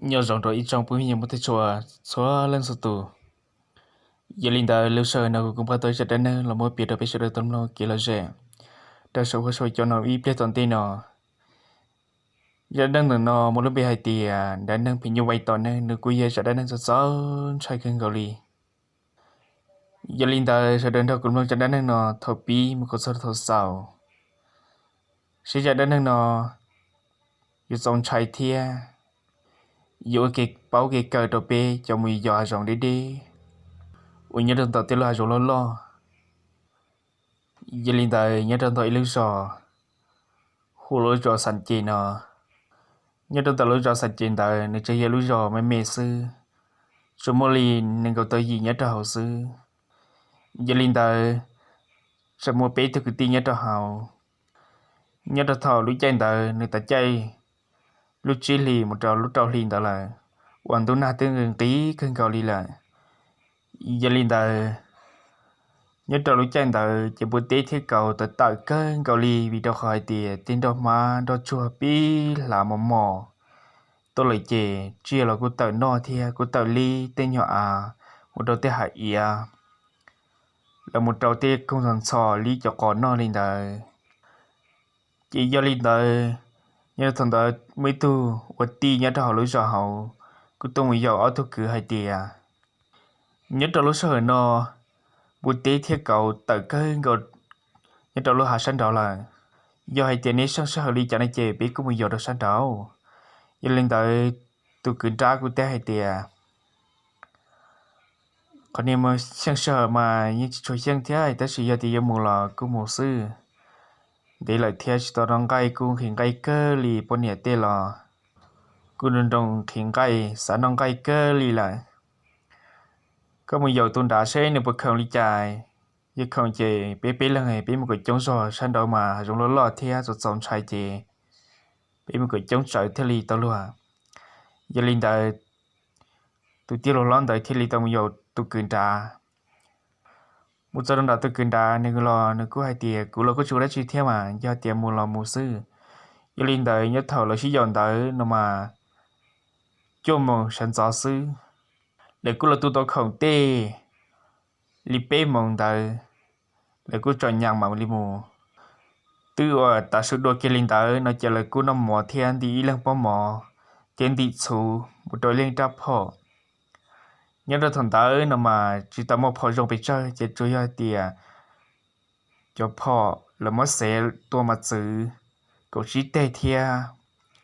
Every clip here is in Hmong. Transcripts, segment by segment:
Nyob zoo rau ib tsoom phooj ywg muaj tej txhua txhua leej txhua tus. Yog li ntawd lub sij hawm no kuv kuj npaj tau zaj dab neeg los muab piav rau peb sawv daws tau mloog kev lom zem rau saum huab saum cua no ib pliag tom ntej no. Zaj dab neeg ntawm no muaj lub npe hais tias dab neeg phim nyuj vais tom neeg, nws kuj yog zaj dab neeg txaus txaus ntshai kawg nkaus li. Yog li ntawd sawv daws nrog kuv mloog zaj dab neeg no thaum pib mus kom txog thaum xaus, seb zaj dab neeg no yuav txaus ntshai thiab yuav ua kev paub kev kawm rau peb cov mus yos hav zoov deb deb uas nyob rau ntawm tej lub hav zoov loj loj. Yog li ntawd nyob rau ntawm ib lub zos hu lub zos Xas Ces no. Nyob rau ntawm lub zos Xas Ces ntawd nws tsuas yog lub zos me me xwb, tsuas muaj li nees nkaum tau yim nyob rau hauv xwb. Yog li ntawd tseem muaj peb tug kwv tij nyob rau hauv. Nyob rau thaum lub caij ntawd nws tav caij lub tsib hlis mus rau lub rau hli ntawd lawm, uas ntuj nag twb nqis kawg nkaus li lawm. Yog li ntawd nyob rau lub caij ntawd ces npua teb thiab kaus tawm tawm kawg nkaus li, vim rau qhov hais tias tej nroj hmab nroj tsuag pib hlav mos mos tuaj lawm ces tsiaj los kuj tawm noj thiab kuj tawm li tej nyuag av mus rau tej hav iav los mus rau tej koog ntxhov ntxhov li cov qos noj li ntawd. Ces yog li ntawd nyob rau thaum ntawd muaj ib tug ua tij nyob rau hauv lub zos hauv kuj tuaj mus yaum ob tug kwv hais tias, nyob rau lub sij hawm no npua teb thiab kaus tawm kawg nkaus nyob rau lub hav sab nraud lawm. Yog hais tias nej xyeej sij hawm li cas no ces peb kuj mus yos rau sab nraud. Yog li ntawd tus kwv nrab kuj teb hais tias, qhov niag xyeej sij hawm mas yeej tsis tshua xyeej thiab, tab sis yog tias yuav mus los kuj mus xwb. Ntev lawm thiab tsis tau noj nqaij, kuj nqhis nqaij kawg li, poj niam tej los kuj nroo nroo nqhis nqaij, xav noj nqaij kawg li lawm. Koj mus yaum tus nrad seb nws puas khoom li cas, yog khoom ces peb peb leeg peb mus kom coob zog, sab nraud mas hav zoov loj loj thiab txaus txaus ntshai ces peb mus kom coob tsawv thiaj li tau luag. Yog li ntawd tus tij laug hlob ntawd thiaj li tau mus yaum tus kwv nrad. Mus txog rau nram tus kwv nrad nws los nws kuj hais tias, kuv los kuj tsis ua dab tsi thiab mas, yog tias mus los mus xwb. Yog li ntawd nyob thaum lawv sib yaum ntawd no mas cuaj moos sawv ntxov xwb, lawv kuj los tu tau khoom tej li peb moos ntawd, lawv kuj tsom nyam mam li mus. Twb uas tav su dua kiag li ntawd no ces lawv kuj noj mov thiab ntim ib leeg pob mov thiab ntim txhuv mus rau ib leeg rab phom. Nyob rau thaum ntawd no mas tsis tau muaj phom zoo pes tsawg ces tsuas yog hais tias cov phom lawv muab xev tua mos txwv kaum tsib teg thiab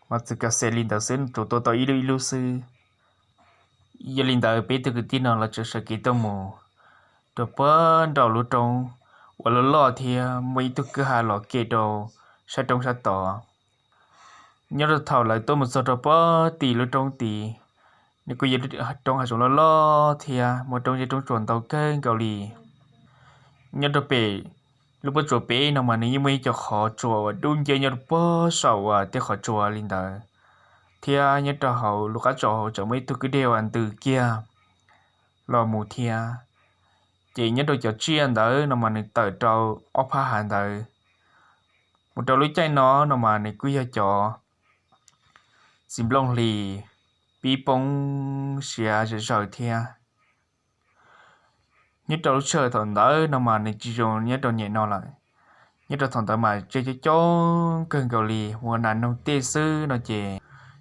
mos txwv kas xes li ntawd xwb, tsuas tua tau ib lub ib lub xwb. Yog li ntawd peb tug kwv tij no los tseem sawv kev tuaj mus rau puag nraum lub roob uas loj loj thiab muaj ib tug kwj ha los ke rau sab roob sab tod. Nyob rau thaum lawv tuaj mus txog rau puag tim lub roob tid, nws kuj yog roob hav zoov loj loj thiab muaj roob zeb roob tsuas ntau kawg nkaus li. Nyob rau pem lub pob tsuas pem no mas nws yeej muaj ib co qhov tsua uas dub nciab nyob rau puag saum uas tej qhov tsua li ntawd, thiab nyob rau hauv lub qab tsuas hauv tseem muaj ib tug kwj deg uas ntws kiag los mus thiab. Ces nyob rau cov tsiaj ntawd no mas nws tawm rau ob phab hav ntawd mus rau lub caij no no mas nws kuj yog cov txiv nplooj hlis pib poob siav zom zaws thiab. Nyob rau lub sij hawm thaum ntawd no mas nws tsis zoo nyob rau nyem no lawm. Nyob rau thaum ntawd mas tsiaj coob coob kawg nkaus li, ua nas noog tej xwb no ces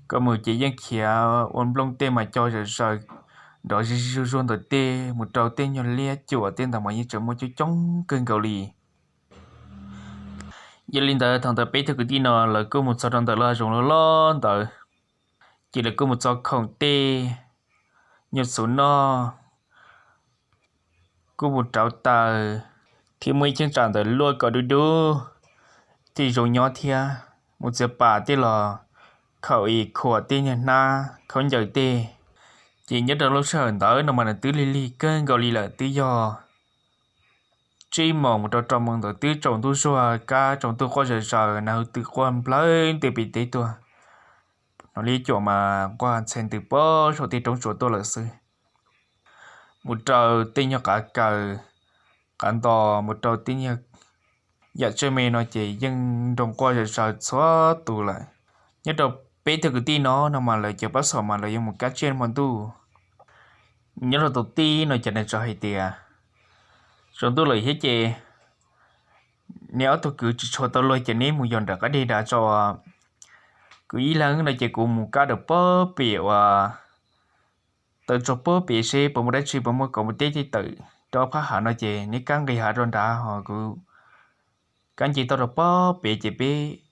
koj mus ces yeej khiav ua nplooj tej mas co zom zaws nrov zig zig zuag zuag ntawm tej mus rau tej nyuag liab cuam tej ntawd mas yeej tseem muaj coob coob kawg nkaus li. Yog li ntawd thaum ntawd peb tug kwv tij no lawv kuj mus txog rau ntawm lub hav zoov loj loj ntawd, ces lawv kuj mus txo khoom tej, nyuag txhuv noj, kuj mus rauv taws, thiab muaj ib cheeb tsam ntawd luaj kom dub dub thiaj zoo nyob thiab. Mus txiav pas tej los khaum es khuam tej nyuag hnab khaub ncaws tej. Ces nyob rau lub sij hawm ntawd no mas nws twb lig lig kawg nkaus li lawm, twb yog tsib moos mus rau rau moos ntawd twb tsaus ntuj zuag, kab tsaus ntuj quaj zom zaws, nas hwj twm quaj nplawg ntws pem teb tuaj, hnov liab cuam mas quaj ntxhe ntws puag saum tej roob tsuas tuaj lawm xwb. Mus rau tej nyuag qav kaws, qav ntos, mus rau tej nyuag yam tsej me no ces yeej nroo quaj zom zaws txhua tus lawm. Nyob rau peb tug kwv tij no no mas lawv cov pab xaum mas lawv yuav mus kab tsiaj hmo ntuj. Nyob rau tus tij no ces nws txawm hais tias, tsaus ntuj lawm thiab ces neb ob tug kwv tsis tshua tau luag ces neb mus yos nram qab deg nrad tso. Kuv ib leeg no ces kuv mus kab rau pob pem uas, tawm tso pob pem seb puas muaj dab tsi, puas muaj kaus npua teb tej tawm rau ob phab hav no ces neb kab nqis hav rau nrad ho kuv kab nce toj rau pob pem ces peb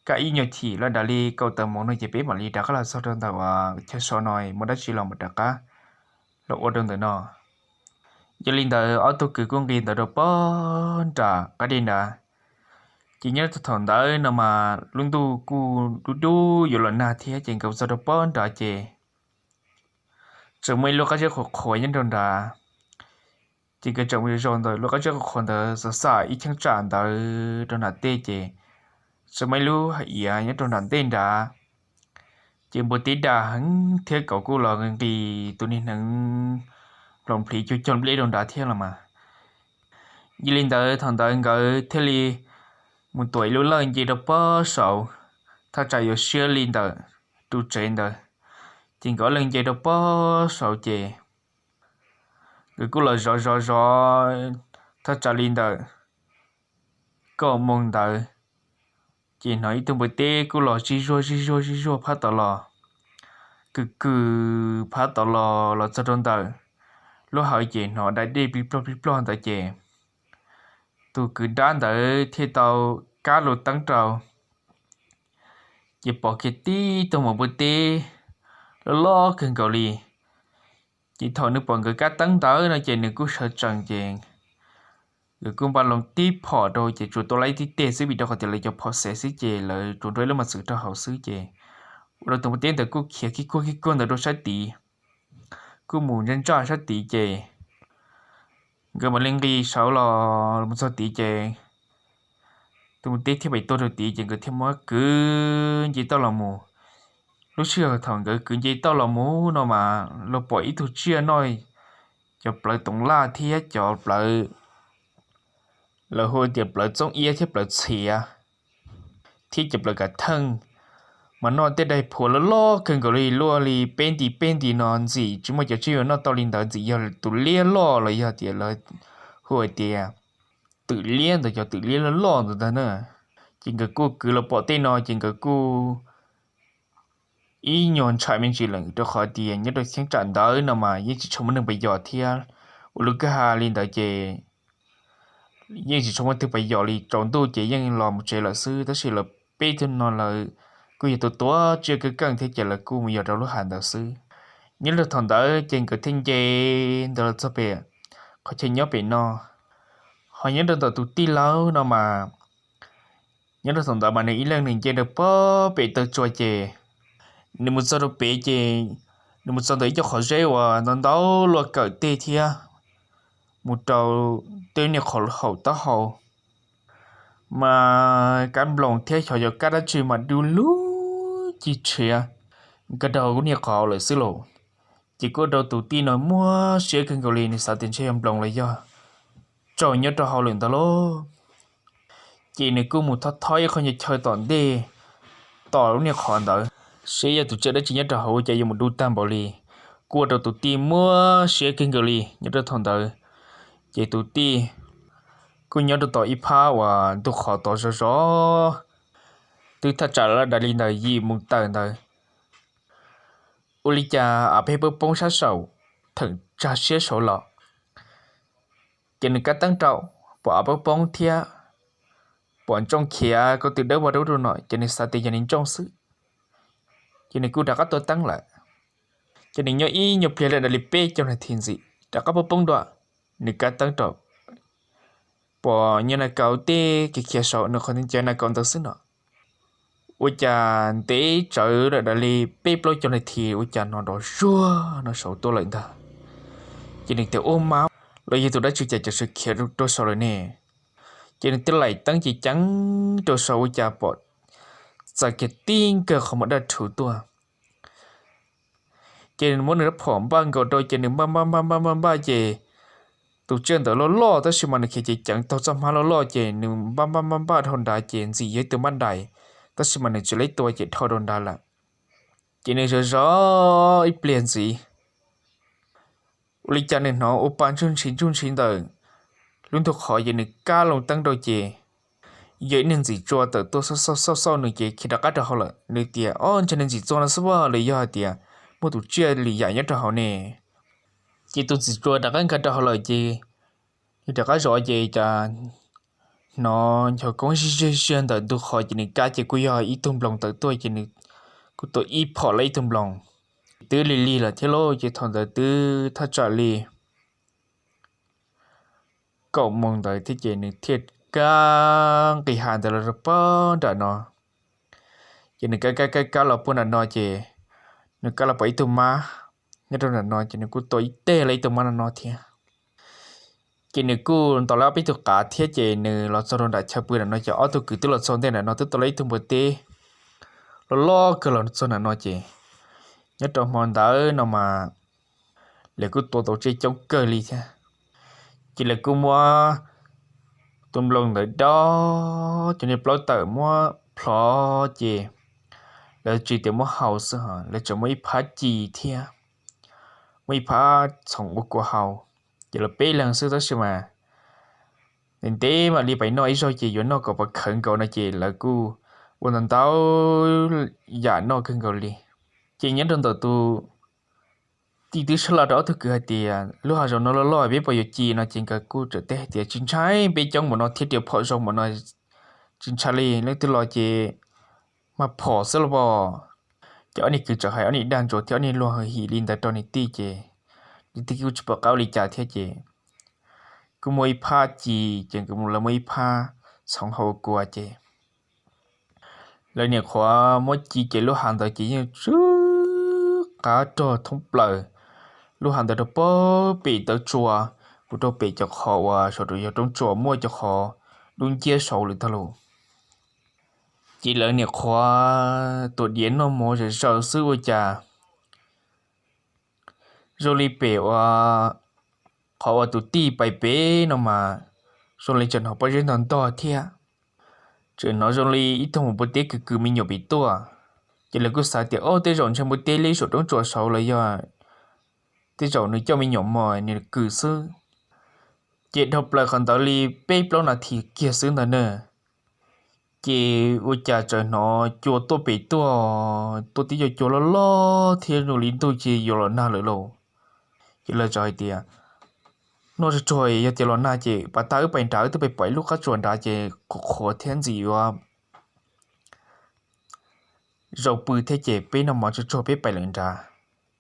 kab ib nyuag chim lawm dav li kaum tawm moos no ces peb mam li rov qab los txog rau ntawm uas chaw so no muaj dab tsi los mam rov qab los ua rau ntawm no. Yog li ntawd ob tug kwv kuj nqis ntawd rau pob nram qab deg nrad. Ces nyob rau thaum ntawd no mas lub ntuj kuj dub dub yuav los nag thiab ces nkawd txog rau pob nrad ces txawm muaj ib lub qab zeb qhuav qhuav nyob rau nrad. Ces nkawd txawm mus zaum ntawm lub qab zeb qhuav qhuav ntawd xav xam ib cheeb tsam ntawd rau nram tej ces txawm muaj ib lub hais iav nyob rau nram ntej nrad. Ces npua teb dag heev thiab kauv kuj los nqis tus niag hneev nploos plhiv cuag cog nplej rau nrad thiab los mas. Yog li ntawd thaum ntawd nkawd thiaj li mus tuam ib lub lawj nce rau pob saud, thaj tsam yuav siab li ntawm ru tsev ntawd. Ces nkawd ob leeg nce rau pob saud ces nkawd kuj los zov zov zov thaj tsam li ntawm kaum moos ntawd, ces hnov ib tug npua teb kuj los zij zuag zij zuag zij zuag phab tod los, kws kws phab tod los los txog rau ntawm lub hawv ces hnov dai dej plig plog plig plog ntawd ces tus kwv dab ntawd thiaj tau kab lub teeb rau, ces pom kiag tib tug maum npua teb loj loj kawg nkaus li. Ces thaum nws pom nkawd kab teeb ntawd no ces nws kuj sawv tsees ces nkawd kuj npaj loo tib phom rau ces tsuas tua laib tib teg xwb vim rau qhov tias lawv cov phom xev xwb ces lawv tsuas nrog ib lub mos txwv rau hauv xwb ces ua rau tus npua teb ntawd kuj khiav kig kuag kig kuag ntawd rau sab tid, kuj mus ntsaj ntsaj sab tid ces nkawd mam li nqis saud los mus txog tid ces tus npua teb thiaj pem tuag rau tid ces nkawd thiaj muab kwv nce toj los mus. Lub sij hawm thaum nkawd kwv nce toj los mus no mas luag pom ib tug tsiaj noj cov plawv toov laj thiab cov plawv, lawv hu tias plawv txooj iab thiab plawv txhiav thiab cov plawv kav theej, mas noj tej daim phuav loj loj kawg nkaus li luaj li peb nti peb nti no ntxim tsis muaj cov tsiaj yuav noj tau li ntawd, ntxim yog tus liab loj los yog tias lawv hu hais tias twm liab ntawd, cov twm liab loj loj ntawd ntag na. Ces nkawd kuj kwv los pom tej no ces nkawd kuj ib nyuag ntshai me ntsis lawm rau qhov tias nyob rau cheeb tsam ntawd no mas yeej tsis tshua muaj neeg pes yos thiab. Ua lub kwj ha li ntawd ces yeej tsis tshua muaj twg pes yos li, tsaus ntuj ces yeej los mus tsev lawm xwb. Tab sis lawv peb tug no lawv kuj yog tus tuav tsiaj kawg keej thiab ces lawv kuj mus yos rau lub hav ntawd xwb. Nyob rau thaum ntawd ces nkawd thiaj nce ntawd los txog pem qhov chaw nyob pem no. Ho nyob rau ntawm tus tij laug no mas, nyob rau thaum ntawd mas nws ib leeg nws nce rau pob pem taw tsua ces nws mus txog rau pem ces nws mus txog ntawm ib co qhov zeb uas ntau ntau luaj kawm tej thiab mus rau tej niag qhov haum taub hau mas kab nploos thiab xyov yog kab dab tsi mas du lug cig tshiav nkag rau hauv niag qhov lawm xwb lauj. Ces kuj ua rau tus tij no muaj siab kawg nkaus li, nws xav tias ntshe yog nploos los yog tsaug nyob rau hauv lawm ntawd lauj. Ces nws kuj mus thob thob ib qho chaw tom ntej, tom lub niag qhov ntawd, seb yog tus tsiaj dab tsi nyob rau hauv ua cas yuav mus du tag npaum li. Kuj ua rau tus tij muaj siab kawg nkaus li nyob rau thaum ntawd. Ces tus tij kuj nyob rau tom ib phab uas ntug qhov tod zov zov, twb thaj tsam lawm dav li ntawm yim moos tawm ntawd. Ua li cas av pheej poob poob sab saum, theem tsag siab saud los. Ces nws kab teeb rau, pom av poob poob thiab pom ntsooj khiav ko tw dawb vag rau ub rau no ces nws xav tias yog nws ntsooj xwb. Ces nws kuj rov qab tua teeb lawm. Ces nws nyob ib nyuag pliag lawm dav li peb caug nas this ntxiv rov qab poob poob dua, nws kab teeb rau, pom nyuag nas kaus tej khiav khiav saum nws qhov ncauj nas kaus ntawd xwb no. Ua cas ntev tsawv lawm dav li peb plaub caug nas this ua cas hnov nrov zuag no saud tuaj lawm ntag. Ces nws tias ua mas los yog tus dab tsi cas cov sawv khiav rau saud lawm ne. Ces nws thiaj laim teeb ceev ceev rau saud ua cas pom txais kiag tib nkawg qhov muag daj rhuv tuaj. Ces nws muab nws rab phom npaj nkaus rau ces nws npaj npaj npaj npaj npaj npaj ces tus tsiaj ntawd loj loj tab sis mas nws khiav ceev ceev taug txoj hmab loj loj ces nws npaj npaj npaj npaj dhau nrad ces ntxim yog ib tug npab dais, tab sis mas nws tsis laib tua ces dhau rau nrad lawm. Ces nws zov zov ib pliag ntxiv, ua li cas nws hnov ua pa ntsuj ntshis ntsuj ntshis ntawm lub ntug qhov, ces nws kab loo teeb rau ces yog ib niag ntxim tsua tawm tuaj xauj xauj nws ces khiav rov qab rau hauv lawm. Nws tias, Ob, ntshe niag ntxim tsua no xwb, los yog hais tias muaj tus tsiaj lim yam nyob rau hauv ne? Ces tus ntxim tsua rov qab nkag rau hauv lawm ces nws rov qab zov ces cas hnov nchov koob zig zig ntawm ntug qhov, ces nws kab ces kuj yog ib tug nploos tawm tuaj ces nws kuj tua ib phom lawm ib tug nploos. Twb lig lig lawm thiab lauj, ces thaum ntawd twb thaj tsam li kaum moos ntawd thiab ces nws thiaj kab nqis hav ntawd los rau pog nram no. Ces nws kab kab kab kab los puag nram no ces nws kab los pom ib tug mab nyob rau nram no ces nws kuj tua ib teg lawm ib tug mab no no thiab. Ces nws kuj ntaus lawm ob peb tug qav thiab ces nws los txog rau nram chaw pw nram no ces ob tug kwv twb los txog ntej nram no twb tua lawm ib tug npua teb loj loj kawg los txog nram no ces nyob rau hmo ntawd no mas lawv kuj tua tau tsiaj coob kawg li thiab. Ces lawv kuj muab tus nploos ntawd dob cov niag plaub tawm muab plhov ces lawv tsis tias muab hau xwb, lawv tseem muab ib phab ci thiab muab ib phab txhoov ua kua hau. Ces lawv peb leeg xwb tab sis mas ntev ntev mam li pais noj ib zaug ces yuav noj kom pov khawv nkaus no ces lawv kuj ua ntau ntau yam noj kawg nkaus li. Ces nyob rau ntawm tus tij twb sab laj rau ob tug kwv hais tias, Lub hav zoov no loj loj peb puas yuav ci? No ces nkawd kuj txawm teb hais tias, Tsis ntshai, peb coob npaum no thiab riam phom zoo npaum no tsis ntshai li, leej twg los ces mag phom xwb los pom. Ces ob niag kwv txawm hais ob niag dag ntsuas thiab ob niag luag hwj him li ntawd rau nws tij ces nws tij kuj tsis pom qab ua li cas thiab ces kuj muaj ib phab ci ces lawv muaj ib phab txhoov hau kua ces lawv niam qhuav muab ci ces lub hav ntawd ces yeej tsw qab rog thoob plaws lub hav ntawd rau pem tawv tsua, kuj rau pem cov qhov uas saum rau yog roob tsua muaj cov qhov dub nciab saud lawm tag lauj. Ces lawv niam qhuav tuam diav noj mov zom zaws xwb ua cas zoo li pem uas qhov uas tus tij pais pem no mas zoo li tseem hnov pob zeb ntog ntog thiab, tseem hnov zoo li ib tug npua teb kws kws me nyuam pem tuaj. Ces lawv kuj xav tias, Ob, tej zaum ntshe npua teb leb saum roob tsua saud los yog tej zaum nws coj me nyuam mos nws kws xwb. Ces dhau plaws qhov ntawd li peb plaub nas this kiag xwb ntag na, ces ua cas txawm hnov cua tuaj pem tuaj, tuaj tib co cua loj loj thiab zoo li ntuj ces yuav los nag lawm lauj. Ces lawv txawm hais tias, Noj tsuag tsuag, yog tias los nag ces pas tag wb pais nrad, wb twb pais pom ib lub qab tsuas nrad ces qhuav qhuav thiab ntxim yuav zaum pw thiab ces peb noj mov tsuag tsuag peb pais lawm nrad.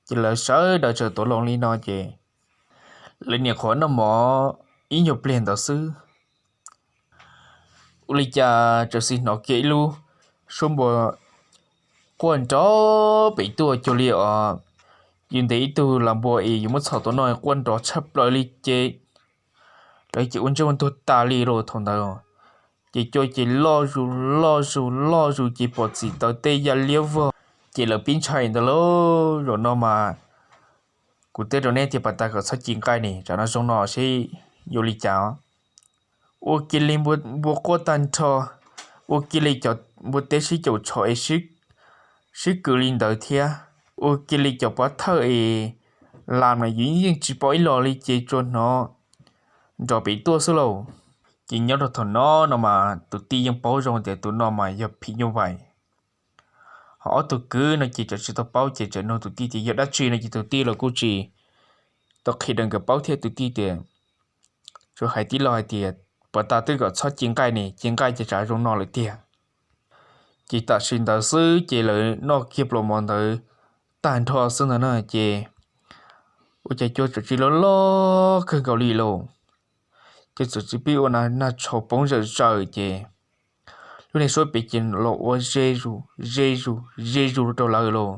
Ces lawv sawv daws txawm tuav loo li no ces lawv niam qhuav noj mov ib nyuag pliag ntawd xwb, ua li cas txawm hnov kiag ib lub suab npua quaj nrov pem tuaj cuag li os yus ntes ib tug las npua es yus muab txhom tau no quaj nrov tshaj plaws li ces lawv ces ua ntsej ua ntuag tas li los thaum ntawd. Ces cua ces loj zus loj zus loj zus ces pom txim taws tej ya liab vog. Ces lawv pib ntshai ntawd lauj, zaum no mas kuv teb rau neb tias pas tas kom txhob ci nqaij ne, tsam no zoo no seb yuav li cas. Ua kiag li npua quaj tag nrho, ua kiag li cov npua teb sib caum tsho es sib kws li ntawd thiab, ua kiag li cov pov thawj es las mas yus yeej tsis pom ib los li ces tsuas hnov nrov pem tuaj xwb lauj. Ces nyob rau thaum no no mas tus tij yeej paub zoo tias tus no mas yog phim nyuj vais. Ho ob tug kwv no ces txawm tsis tau paub ces txawm nug tus tij tias yog dab tsi no ces tus tij los kuj tsis tau qhia rau nkawd paub thiab. Tus tij tias, tsuas hais tib lo hais tias pas tas twb kom txhob ci nqaij ne, ci nqaij ces tsam zoo no lawm tiag. Ces tam sim ntawd xwb ces lawv noj kiag pluas mov ntawd tag nrho xwb ntag na ces ua cas cua txawm cia li loj loj kawg nkaus li lauj. Ces txawm cia li pib ua nag tshau poob zawm zaws ces lub niag suab pem ces los ua ze zus ze zus ze zus rau lawv lauj.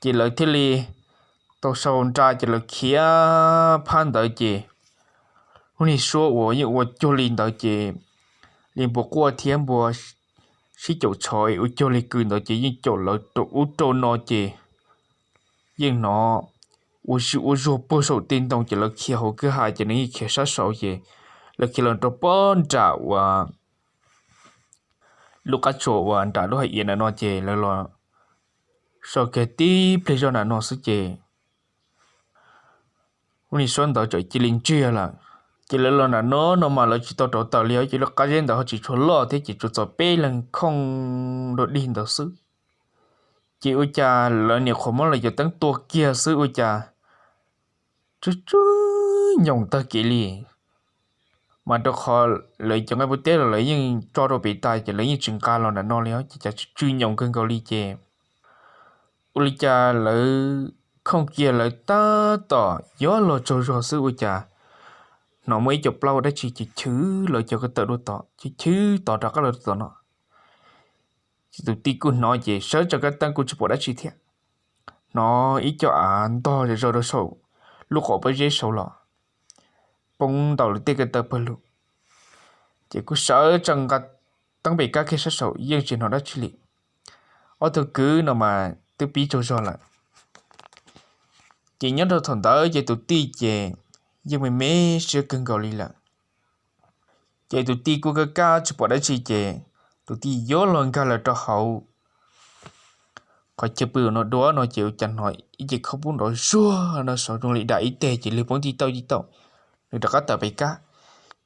Ces lawv thiaj li tau sau nra ces lawv khiav phab ntawd ces lub niag suab uas yeej ua cuag li ntawd ces li npua quaj thiab npua sib caum tsho ua cuag li kws ntawd ces yeej caum lawv rau ub rau no ces yeej hnov ua zig ua zuag puag saum tej ntoo ces lawv khiav hauv kwj ha ces nws yeej khiav sab saud ces lawv khiav los rau pob nram uas lub qab tsuas uas nram lub hais iav ntawm no ces lawv los so kiag tib pliag zoj nram no xwb ces lub niag suab ntawd txawm cia li ntsiag lawm. Ces lawv los nram no no mas lawv tsis tau rauv taws li os, ces lub qab zeb ntawd ho tsis tshua loj thiab ces tsuas txog peb leeg khooj dog dig ntawd xwb. Ces ua cas lawv nyuam qhuav muab lawv cov teeb tua kiag xwb ua cas tsw tsw nyoos tag kev li. Mas rau qhov lawv cov nqaij npua teb los lawv yeej tso rau pem tas ces lawv yeej tsis nqa los nram no li os, ces cas tsw tsw nyoos kawg nkaus li ces ua li cas lawv khooj kiag lawv tab tom yuav los tsaug zog xwb ua cas hnov muaj ib co plaub dab tsi chwv chwv lawv cov ko taw dua tod, chwv chwv tod rov qab los tom no. Ces tus tij kuj hnov ces sawv tsees kab teeb kuj tsis pom dab tsi thiab. Hnov ib co av ntog zom zaws rau saum lub qaum pob zeb saud los, poob ntaus lawv tej ko taw pawg lug. Ces kuj sawv tsees nqa teeb pem kab kiag sab saum yeej tsis hnov dab tsi li. Ob tug kwv no mas twb pib tsaug zog lawm. Ces nyob rau thaum ntawd ces tus tij ces yeej me me siab kawg nkaus li lawm. Ces tus tij kuj kab kab tsis pom dab tsi ces tus tij yuav los nkag lawm rau hauv qhov chaw pw no dua no ces ua cas hnov ib ce khaub poob nrov zuag no saud zoo li dam ib teg ces lwg poob tij tauj tij tauj. Nws rov qab tawm pem kab,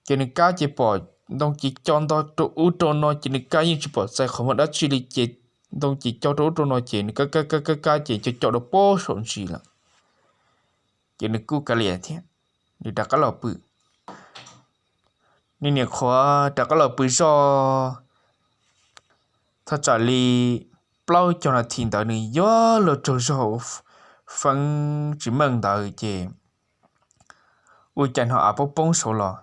ces nws kab ces pom ntoo ces co nto rau ub rau no ces nws kab yeej tsis pom txais qhov muag dab tsi li ces ntoo ces co rau ub rau no ces nws kab kab kab kab kab ces co co rau pob saum ntsis lawm. Ces nws kuj kav liam thiab, nws rov qab los pw. Nws nyuam qhuav rov qab los pw zoj thaj tsam li plaub cog nas this ntawd nws yuav luag tsaug zog feeb tsis meej ntawd ces ua cas hnov av poob poob saud los.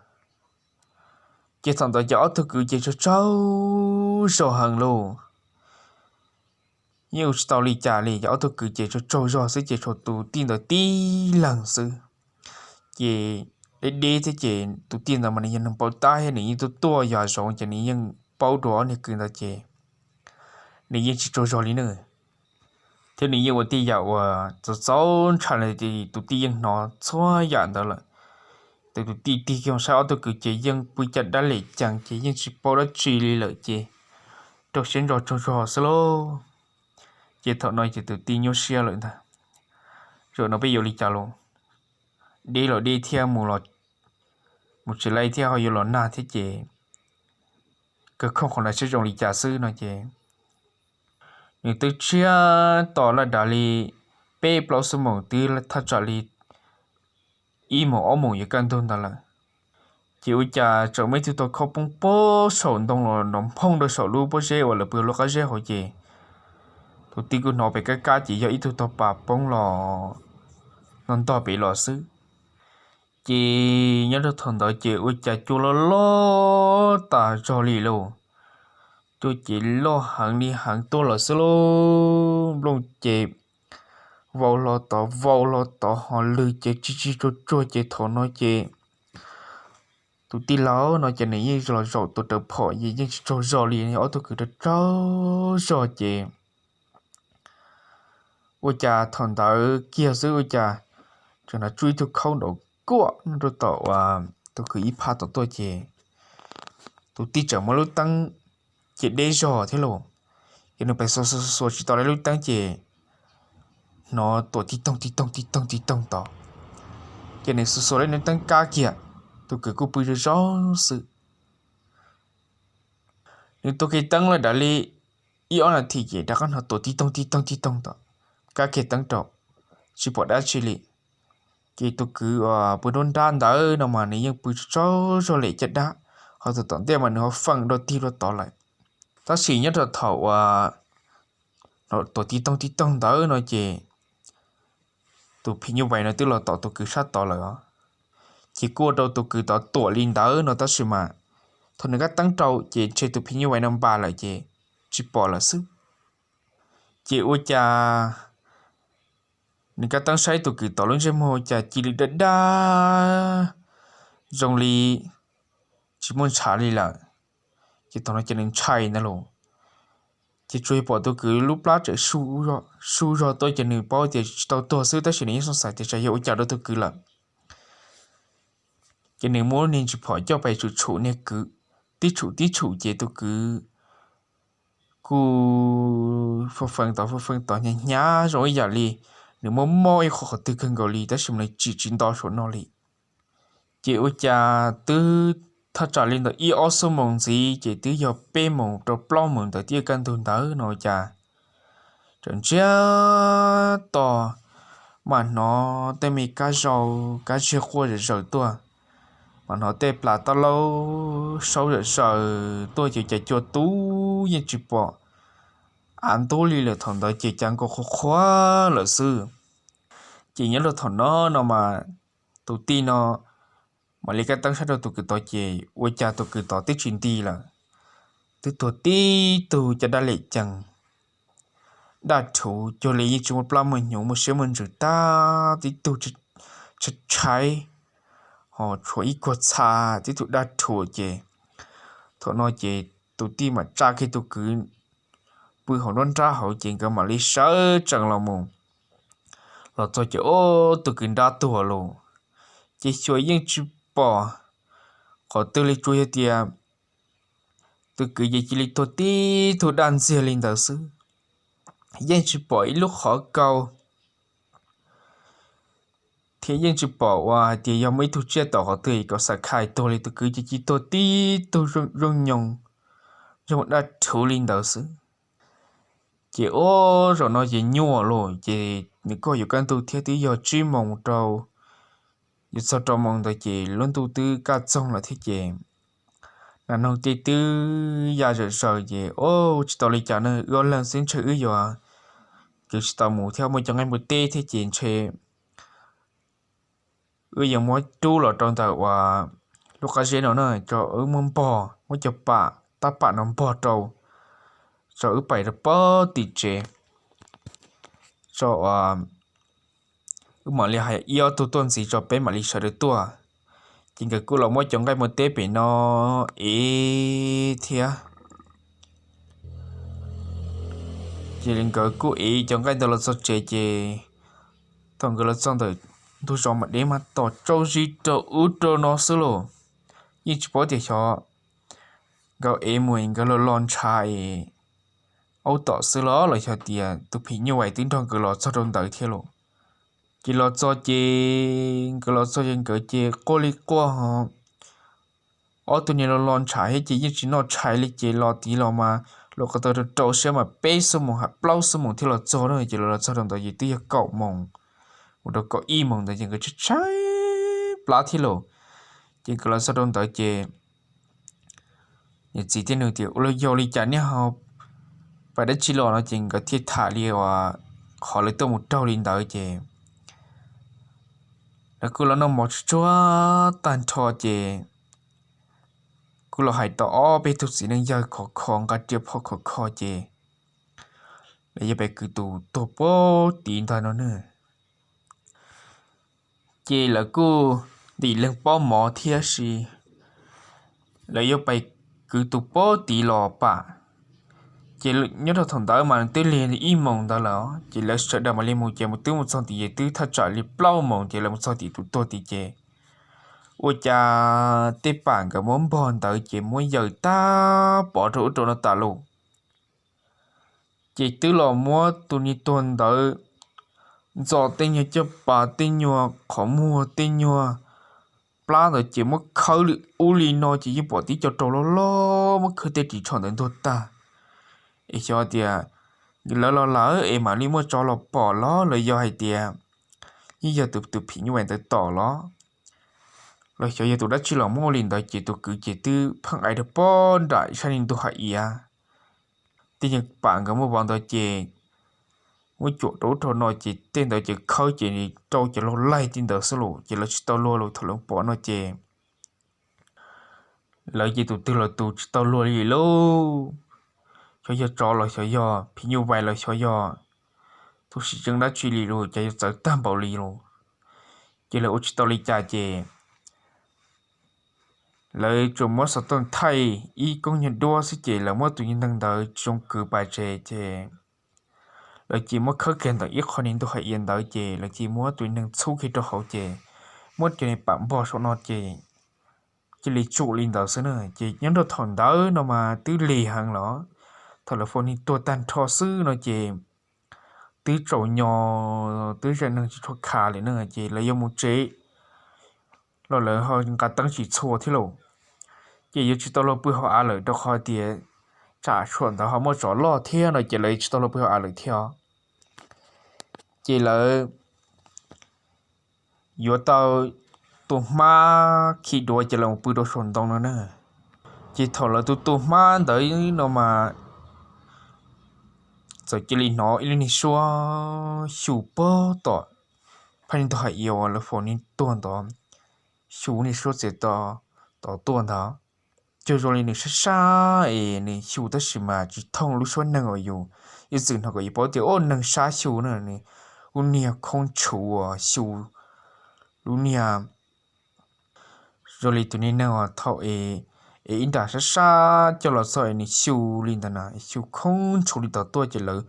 Ces thaum ntawd ces ob tug kwv ces tsaug tsaug zog heev lauj. Yeej ua tsis tau li cas li, ces ob tug kwv ces tsaug tsaug zog xwb ces tshuav tus tij ntawd tib leeg xwb. Ces deb deb thiab ces tus tij ntawd mas nws yog neeg npau taws thiab nws yeej tuaj tuaj yos zoov ces nws yeej paub dua ob niag kwv ntawd ces nws yeej tsis tsaug zog li na. Thiab nws yeej ua tej yam uas txaus txaus ntshai li, tus tij yeej hnov txhua yam ntawd lawm. Ces tus tij tig kiag saib ob tug kwv ces yeej pw cas dab lem cees ces yeej tsis paub dab tsi li lawm ces rau siab ntso tsaug zog xwb lauj. Ces thaum no ces tus tij nyuaj siab lawm ntag. Zaum no peb yuav li cas los, deb los deb thiab mus tsis laib thiab ho yuav los nag thiab ces kawg khooj qhov no seb zoo li cas xwb no ces nws twb tshiab tos laj dav li peb plaub xuab moos twb thaj tsam li ib moos ob moos yuav kaj ntug ntawd lawm. Ces ua cas tseem muaj ib tug tau khaub poob pob saum ntoo los nrov nphooj rau saum lub pob zeb uas lawv pw lub qab zeb hauv ces tus tij kuj hnov pem kab kab ces yog ib tug tog pas poob los ntog ntog pem los xwb. Ces nyob rau thaum ntawd ces ua cas cua loj loj tas zog li lauj. Cua ces loj heev li heev tuaj lawm xwb lauj. Nplooj ces vau hlo tod vau hlo tod ho lwg ces tsis tsis tsuag tsuag ces thaum no ces tus tij laug no ces nws yeej los zaum tus raws phom ces yeej tsis tsaug zog li, ob tug kwv rau tsaug zog ces ua cas thaum ntawd kiag xwb ua cas tseem hnov tsuj ib tug khaub nraum kuaj nyob rau tom uas tus kwv ib phab tom tuaj ces tus tij tseem muab lub teeb cia deb zog thiab lauj. Ces nws pes xuas xuas xuas tsis tau lub teeb ces hnov tuam tib toog tib toog tib toog tib toog tod. Ces nws xuas xuas lub teeb kab kiag, tus kwv kuj pw zoo zoo xwb. Nws tua kiag teeb laj dav li ib ob nas this ces rov qab hnov tuam tib toog tib toog tib toog tod, kab kiag teeb rau, tsis pom dab tsi li. Ces tus kwv uas pw nruab nrab ntawd no mas nws yeej pw tsaug zog lem caj dab, ho tus tom ntej mas nws ho feem dua tig dua tod lawm. Tab sis nyob rau thaum uas tuam tib toog tib toog ntawd no ces tus phim nyuj vais no twb los tom tus kwv sab tod lawm os. Ces kuj ua rau tus kwv tod tuam li ntawd no tab sis mas thaum nws kab teeb rau ces ntshe tus phim nyuj vais no npas lawm ces tsis pom lawm xwb. Ces ua cas nws kab teeb saib tus kwv tod lub ntsej muag cas cia li daj daj zoo li tsis muaj ntshav li lawm. Ces thaum no ces nws ntshai ntag lauj. Ces tsuas yog pom tus kwv lub plab tseem su zog tuaj ces nws paub tias tsis tau tuag xwb tab sis nws yeej xav tias tsam yog ua cas rau tus kwv lawm. Ces nws muab niag ntsis phom coj pes tshum tshum niag kwv, tib tshum tib tshum ces tus kwv kuj faj feeb tod faj feeb tod hnyav hnyav zoo ib yam li nws muaj mob ib qho qhov twg kawg nkaus li tab sis mas nws tsim tsis nto saum no li. Ces ua cas twb thaj tsam li ntawm ib ob xuab moos ntxiv ces twb yog peb moos rau plaub moos ntawd twb yuav kaj ntug ntawd no ua cas tseem ntsiag to mam hnov tej me kab zau kab ziag quaj zom zaws tuaj, mam hnov tej plas tab laub saub zom zaws tuaj ces cas cua tub yeej tsis pom av ntub li lawm, thaum ntawd ces cas nkaus qhuav qhuav lawm xwb. Ces nyob rau thaum no no mas tus tij no mam li kab teeb saib rau tus kwv tod ces ua cas tus kwv tod twb tsis nti lawm, twb tuag tib tug caj dab lem cees daj rhuv cuag li yeej tsis muaj plab muaj hnyuv muaj siab muaj ntsws tag tib tug tshaib tshaib, ho tshuav ib kuag txha tib tug daj rhuv ces thaum no ces tus tij mam tsa kiag tus kwv pw hauv nruab nrab hauv ces nkawd mam li sawv tsees los mus. Los txog ces ub tus kwv nrab tuag lawm, ces xyuas yeej tsis pom qhov twg li tsuas yog tias tus kwv ces cia li tuag tib tug daj ntxiag li ntawd xwb, yeej tsis pom ib lub qhov kaus thiab yeej tsis pom uas hais tias yog muaj ib tug tsiaj tom qhov twg kom xam khais tuag li, tus kwv ces cia li tuag tib tug zoo nyoos zoo daj rhuv li ntawd xwb. Ces ub zaum no ces nyuaj lawm ces nws kuj yuav kaj ntug thiab twb yog tsib moos rau yuav txog rau moos ntawd ces lub ntuj twb kaj txoog lawm thiab ces nas noog tej twb ya zom zaws ces ub tsis tau li cas ne, wb ob leeg xwb ntshe wb yuav kwv tsis tau mus thiab muaj cov nqaij npua teb thiab ces ntshe wb yuav muab rub los rau ntawm uas lub qab zeb no na, tso wb muab npog, muab cov pam tab pam no npog rau, tso wb pais rau pem tim tsev, tso wb mam li hais ib ob tug tuaj ntxiv tso peb mam li sawv daws tuaj. Ces nkawd kuj los muab cov nqaij npua teb pem no ev thiab. Ces nkawd kuj ev cov nqaij ntawd los txog tsev ces thaum nkawd los txog ntawm ntug zos mas dev mas tom tsau zis rau ub rau no xwb lauj. Yeej tsis paub tias xyov nkawd ev mus nkawd los los ntshav es aub tom xwb los los xyov tias tus phim nyuj vais twb nrog nkawd los txog rau ntawd thiab lauj. Ces los txog ces nkawd los txog ces nkawd ces quaj li quaj ho ob tug niag los los ntshav thiab ces yeej tsis noj tshais li ces los tid los mas los ko taw rau rau siab mas peb xuab moos ha plaub xuab moos thiaj los txog na. Ces los los txog rau ntawd ces twb yog kaum moos mus rau kaum ib moos ntawd ces nkawd tshaib tshaib plab thiab lauj. Ces nkawd los txog rau ntawd ces niam txiv thiaj nug tias ua li yog li cas niaj ho pais dab tsi los no ces nkawd thiaj tham li uas qhov lawv tuaj mus raug li ntawd ces lawv kuj los noj mov tsuag tsuag tag nrho ces kuj los hais tau ob peb tug txiv neej yawg khov kho nqa riam phom khov kho ces lawv yuav pais kwv tus tuag puag tid ntag no na. Ces lawv kuj ntim leeg pob mov thiab si, lawv yuav pais kwv tus puag tid los pam. Ces nyob rau thaum ntawd mas twb lig ib moos ntawd lawm ces lawv sawv daws mam li mus ces mus twb mus txog tim ces twb thaj tsam li plaub moos ces lawv mus txog tim tus tuag tid ces ua cas tej pam nkawd muab npog ntawd ces muab yaws tag pov rau ub rau no tas lauj. Ces twb los muab tus niag tuag ntawd ntxo tej nyuag caj pas tej nyuag qhov muag tej nyuag plab ntawd ces muab khawb li ub li no ces yeej pom tib co rau loj loj muab khawb tej ris tsho ntawd ntuag tag. Es xyov tias lawv los lawm es mam li muaj tsov los pom los los yog hais tias yeej yog tus tus phim nyuj vais ntawd tom los los xyov yog tus dab tsi los muab ua li ntawd ces tus kwv ces twb pheej ais rau pob nram sab ntug hav iav. Tej nyuag pam nkawd muab vov ntawd ces muab cuam rau ub rau no ces tej ntawd ces khawb ces rau cov laug laig tej ntawd xwb los ces lawv tsis tau luag los thaum lawv pom no ces lawv ces tus twg los tus tsis tau luag li lauj. Xyov yog tsov los xyov yog phim nyuj vais los xyov yog tus sim tseeb dab tsi li los cas yuav txawv tag npaum li los. Ces lawv ua tsis tau li cas ces lawv tsuas muab xov tooj thaij ib koob nyuag duab xwb ces lawv muab tus nyuag neeg ntawd tsis zoo kwv pais tsev ces lawv cia muab khawb kiag ntawm ib qho niag ntug hav iav ntawd ces lawv cia muab tus neeg txhub kiag rau hauv ces muab cov niag pam npog saum no ces cia li tsum li ntawd xwb na. Ces nyob rau thaum ntawd no mas twb lig heev los thaum lawv faus niag tuag tag nrho xwb no ces twb tsaus nyo, twb zeem neeg tsis tshua khav li na ces lawv yuav mus tsev los lawv ho nqa teeb tsis txhua thiab lauj. Ces yuav tsis tau luag pw hauv av lawm rau qhov tias tsam tshuam ntawd ho muaj tsov loj thiab no ces lawv tsis tau luag pw hauv av lawm thiab. Ces lawv yuav tau tus hmab khi duav ces lawv mus pw rau saum ntoo no na. Ces thaum lawv tus tus hmab ntawd no mas txawm cia li hnov ib lub niag suab xyu puag tom phab niag ntug hais iav uas lawv faus niag tuag ntawd, xyu niag suab txiav tov tuaj ntawd. Cuag zoo li nws sab sab es nws xyu tab sis mas tsis thooj lub suab neeg uas yus ib txwm hnov kom yus paub tias ua neeg sab xyu na, nws lub niag khoob tshuv uas xyu lub niag zoo li tus niag neeg uas thaum es ib nram sab sab coj los txog es nws xyu li ntawd na, xyu khoob tshuv li tod tuaj ces lawv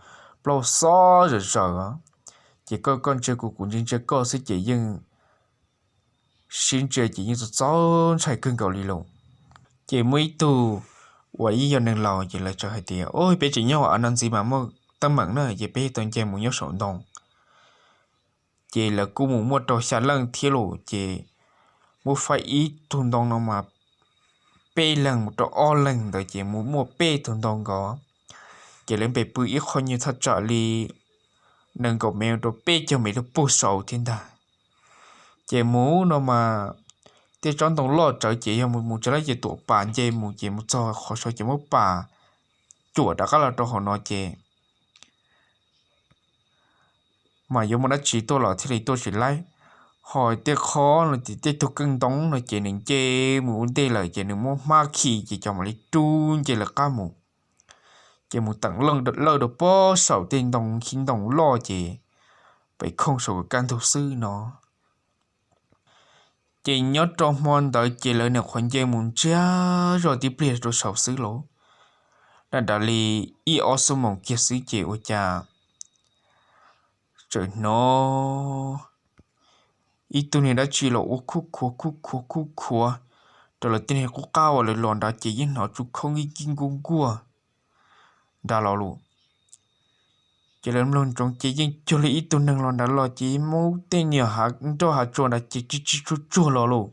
plaub xob zawm zawm. Ces koj koj ntsia kuv kuv ntsia ntsia koj xwb ces yeej sib ntsia ces yeej txaus txaus ntshai kawg nkaus li lauj. Ces muaj ib tug uas yeej yog neeg laus ces lawv txawm hais tias, Ub, peb tseem nyob hauv av no ntxiv mas muaj teeb meem na ces peb tau nce mus nyob saum ntoo. Ces lawv kuj mus muaj rau xya leej thiab lauj, ces muab faib ib tug ntoo no mas peb leeg mus rau ob leeg ntawd ces mus muaj peb tug ntoo nkaus. Ces lawv npe pw ib qho nyiaj thaj tsam li nees nkaum mev rau peb caug mev rau puag saud thiab ntag. Ces mus no mas tej tsob ntoo loj tsawv ces yog mus mus tsav lab ces tuam pas nce mus ces mus txog qhov saud ces muab pas cuam rov qab los rau hauv no ces mas yuav muaj dab tsi tuaj los thiaj li tuaj tsis laib. Ho tej qhov no ces tej tug keej ntoo no ces nws nce mus ua ntej lawm ces nws muab hmab khi ces cov mam li rub nce lawv qab mus. Ces mus teem lawj rau pob saum tej ntoo khib ntoo loj ces pem khooj saum kaj ntug xwb no. Ces nyob rau hmo ntawd ces lawv nyuam qhuav nce mus ntsiag zog tib pliag rau saud xwb lauj. Dab dav li ib ob xuab moos kiag xwb ces ua cas txawm hnov ib tug niag dab tsi los ua khuj khuav khuj khuav khuj khuav rau lawv tej niag qub qab uas lawv los nrad ces yeej hnov tsuj khoob ib kib nkuaj nkuaj nrad los lawm. Ces lawv mloog ntsoov ces yeej cuag li ib tug neeg los nrad los ces muab tej niag nroj hav tsuag nrad ces tsis tsis tsuag tsuag los lawm.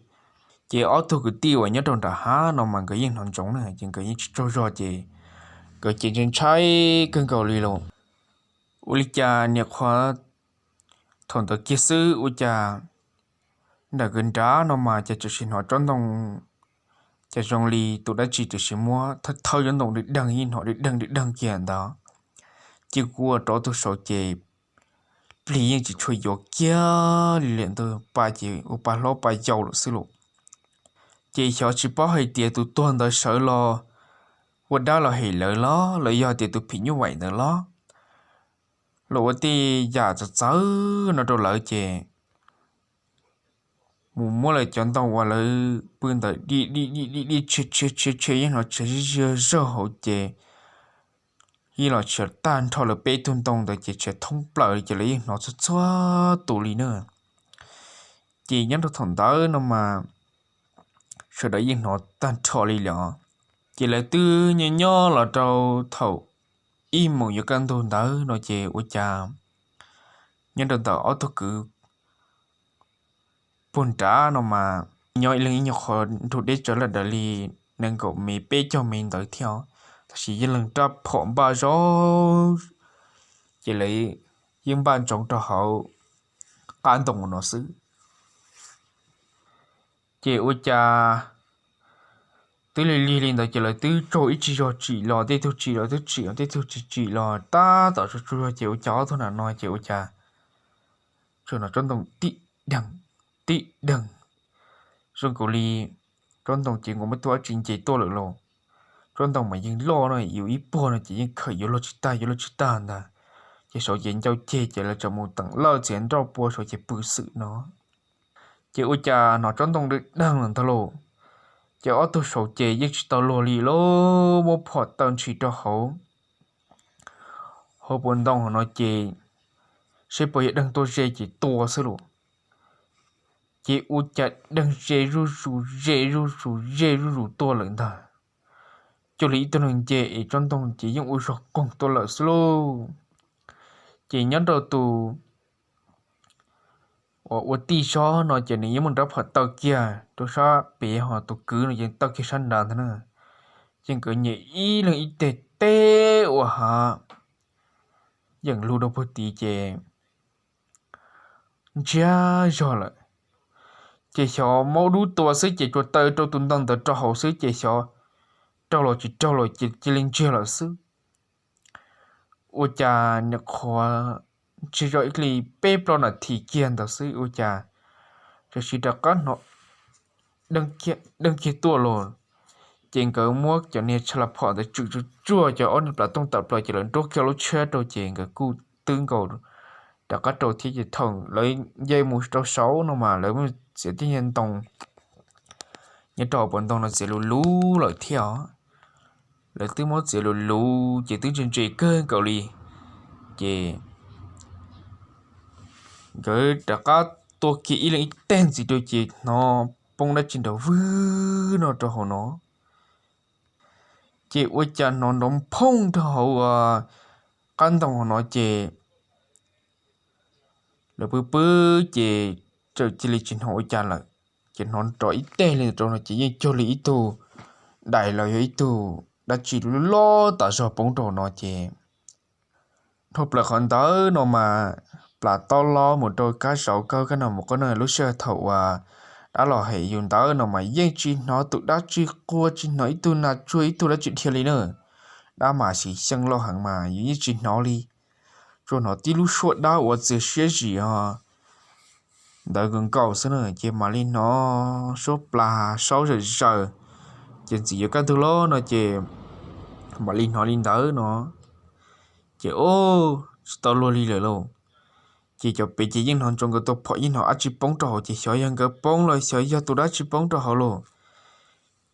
Ces ob tug kwv tij uas nyob rau nram hav no mas nkawd yeej hnov ntsoov na ces nkawd yeej tsis tsaug zog ces nkawd ces ntshai ntshai kawg nkaus li lawm. Ua li cas niam qhuav thaum ntawd kiag xwb ua cas nram nkawd nrad no mas cas txawm sim hnov tsob ntoo cas zoo li tus dab tsi txawm sim muab thawb thawb tsob ntoo dwg deeg yeej hnov dwg deeg dwg deeg kiag ntawd. Ces kuv ua rov tug saud ces plig yeej tsis tshua yuav kiag li lawm ntag, pa ces ua pa hlob pa yau lawm xwb lawm. Ces xyov tsis paub hais tias tus tuag ntawd sawv los ua dab los hem lawv los los yog tias tus phim nyuj vaim ntawd los los ua tej yam txawv txawv no rau lawv ces mus muab lawv cov ntoo uas lawv pw ntawd di di di di di tshia tshia tshia tshia yeej hnov tshia zig zig zawg hauv ces yeej los tshia tag nrho lawv peb tug ntoo ntawd ces tshia thoob plaws ces lawv yeej hnov txhua txhua tus li na. Ces nyob rau thaum ntawd no mas sawv daws yeej hnov tag nrho li lawm. Ces lawv twb nyob nyob los rau thaum ib moos yuav kaj ntug ntawd no ces ua cas nyob rau ntawm ob tug kwv puag nrad no mas nyob ib leeg ib nyuag qhov nrug deb tsawv lawm daws li nees nkaum mev peb caug mev ntawd thiab, tab sis yeej leeg rab phom npaj zog ces lawv yeej npaj ntsoov rau hauv qab ntoo no xwb. Ces ua cas twb lig lig li ntawd ces lawv twb tsaug ib tsig zog tsim los, tej tug tsim los twb tsim, tej tug tsis tsim los tab tom tsaug tsaug zog ces ua cas ob tug nam no ces ua cas tsuas hnov tsob ntoo tib deeg tib deeg zoo nkaus li tsob ntoo ces nkaus muab tus dab tsi nce tuaj lawm lauj. Tsob ntoo mas yeej loj no, yus ib puag no ces yeej khawm yuav luag tsis tag yuav luag tsis tag ntag. Ces saud ces ncau ceg ces lawv txawm mus teem lawj txiav nroj pua saud ces pw xwb no. Ces ua cas hnov tsob ntoo dwg deeg lawm ntag lauj. Ces ob tug saud ces yeej tsis tau luag li lauj, muab phom taw ntshis rau hauv hauv paus ntoo hauv no ces seb puas yog deeg tuaj ze ces tua xwb lauj. Ces ua cas deeg ze zuj zus ze zuj zus ze zuj zus tuaj lawm ntag. cuag li ib tug neeg nce es tsob ntoo ces yeej ua zog qoog tuaj lawm xwb lauj. Ces nyob rau tus uas ua tij zog no ces nws yeej muaj nrab phom taw kiag rau sab pem, ho tus kwv no ces taw kiag sab nrad ntag na. Ces nkawd nyem ib leeg ib teg teb ua hav yeem lug rau puag tid ces ntsiag zog lawm. Ces xyov maub dub tua xwb ces tsuas taw rau tus ntoo ntawd rau hauv xwb ces xyov raug los tsis raug los ces cia li ntsiag lawm xwb. Ua cas nyuam qhuav ntsiag zog ib li peb plaub nas this kiag ntawd xwb ua cas txawm sis rov qab hnov deej kiag tuaj los. Ces nkawd muab cov niag tsha la phom ntawd tswm tsuag tsuag cov ob niag plas tooj tawm plaws ces lawv nruab kiag lub tshiab rau ces nkawd kuj twb nkaus rov qab rau thiab ces thaum lawv nce mus rau saud no mas lawv muab txiav tej niag ntoo nyob rau hauv pob ntoo no txiav luv luv lawm thiab os. Lawv twb muab txiav luv luv ces twb ntse ntse kawg nkaus li. Ces nkawd rov qab tua kiag ib leeg ib teg ntxiv rau ces hnov poob dab tsi nrov vwg no rau hauv no. Ces ua cas hnov nrov phooj rau hauv qab ntoo hauv no ces lawv pw pw ces txawm cia li tsis hnov ua cas lawm. Ces hnov nrov ib teg li rau no ces yeej cuag li ib tug dais los yog ib tug dab tsi loj tas zog poob rau no ces dhau plaws qhov ntawd no mas plas tob lob mus rau kab saud kawg kab no mus qab no lub sij hawm thaum uas dab los hem yus ntawd no mas yeej tsis hnov tus dab tsi quaj, tsis hnov ib tug nas tsuag ib tug dab tsi dhia li na. Dab mas xyem xyeej loj heev mas yus yeej tsis hnov li, tsuas hnov tib lub suab dab uas txias siab zim os ntawd nkaus nkaus xwb na ces mam li hnov suab plas saub zawm zaws. Ces ntxim yuav kaj ntug los no ces mam li hnov li ntawd no ces o, tsis tau luag li lawm lauj. Ces cov pem ces yeej hnov ntsoov nkawd tua phom yeej hnov dab tsi poob rau hauv ces xyov yog nkawd poob los xyov yog tus dab tsi poob rau hauv lauj.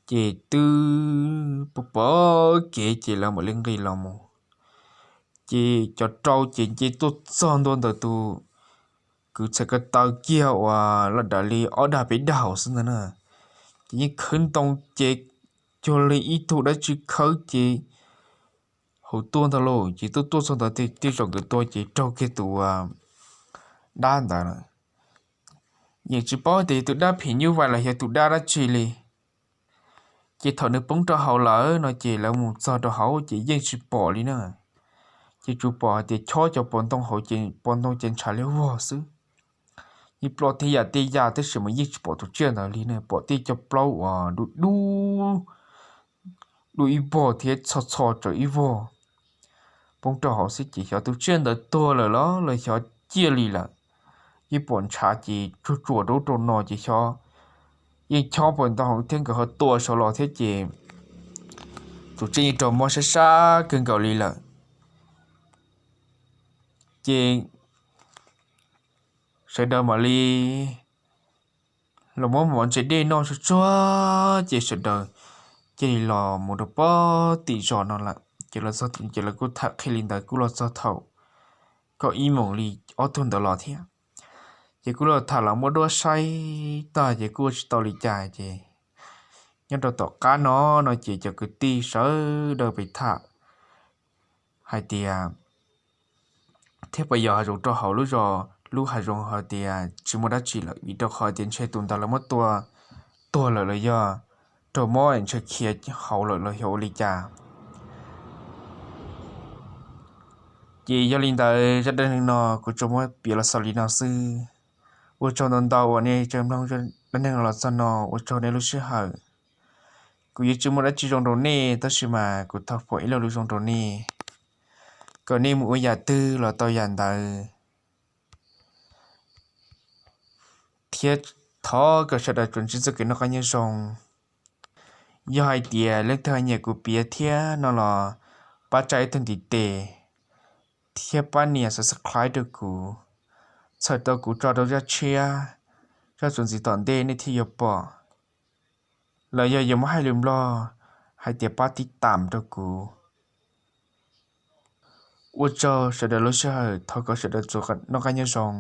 Ces twb pom pom kev ces lawv mam li nqis los mus. Ces cov rau ces nce tuaj txog ntua ntawm tus kwv txhais ko taw kiag uas loj daws li ob dag peb dag hauv xwb ntag na. Ces yeej khwb ntoo ces cuag li ib tug dab tsi khawb ces hauv tuaj ntag lauj. Ces tuaj tuaj txog ntawd tej zaum nkawd tua ces raug kiag tus dab ntawd lawm. Yeej tsis paub tias yog tus dab phim nyuj vais los yog tus dab dab tsi li. Ces thaum nws poob rau hauv lawm no ces lawv mus txog rau hauv ces yeej tsis pom li na. Ces tsuas pom hais tias chob cov pos ntoo hauv ces pos ntoo ces ntshav liab vog xwb. Yeej ploj tej yam tej yam tab sis mas yeej tsis pom tus tsiaj ntawd li ne, pom tej cov plaub uas dub dub, dub ib vog thiab txho txho tsawv ib vog poob rau hauv xwb ces xyov tus tsiaj ntawd tuag lawm los los xyov ciaj li lawm. Yeej pom ntshav ces tsuag tsuag rau ub rau no ces xyov yeej chob pos ntoo hauv thiab nkawd ho tua saud los thiab ces tus tsiaj yeej raug mob sab sab kawg nkaus li lawm. Ces sawv daws mam li los muab mov ntse dej noj tsuag tsuag ces sawv daws cia li los mus rau pem tim zos no lawm. Ces los txog ces lawv kuj tham qhia li ntawd kuj los txog thaum kaum ib moos li ob tug ntawd los thiab. Ces kuj los tham los muab duab saib tag ces kuj ua tsis tau li cas ces nyob rau tom qab no no ces cov kwv tij sawv daws pem tham hais tias thiab puas yog hav zoov rau hauv lub zos lub hav zoov hais tias tsis muaj dab tsi lawm vim rau qhov tias ntshe tus ntawd lawv muab tua tuag lawm los yog raug mob ntshe khiav hauv lawm los yog ua li cas. Ces yog li ntawd zaj dab neeg no kuv tsuas muab piav los xaus li no xwb. Ua tsaug ntau ntau uas nej tseem mloog dab neeg los txog no, ua tsaug nej lub sij hawm. Kuv yuav tsis muaj dab tsi zoo rau nej tab sis mas kuv thov foom ib lo lus zoo rau nej, kom nej mus ua yam twg los tau yam ntawd, thiab thov kom sawv daws tsuas ntsib txoj kev noj qab nyob zoo. Yog hais tias leej twg nyiam kuv piav thiab no los pab tsa ib tug ntiv tes thiab pab nias subscribe rau kuv, txhawm tau kuv tso rau zaj tshiab, zaj txuas ntxiv tom ntej nej thiaj yuav pom. Los yog yuav muab hais lus Nplog hais tias pab tib tam rau kuv. Ua tsaug sawv daws lub sij hawm, thov kom sawv daws tsuas noj qab nyob zoo.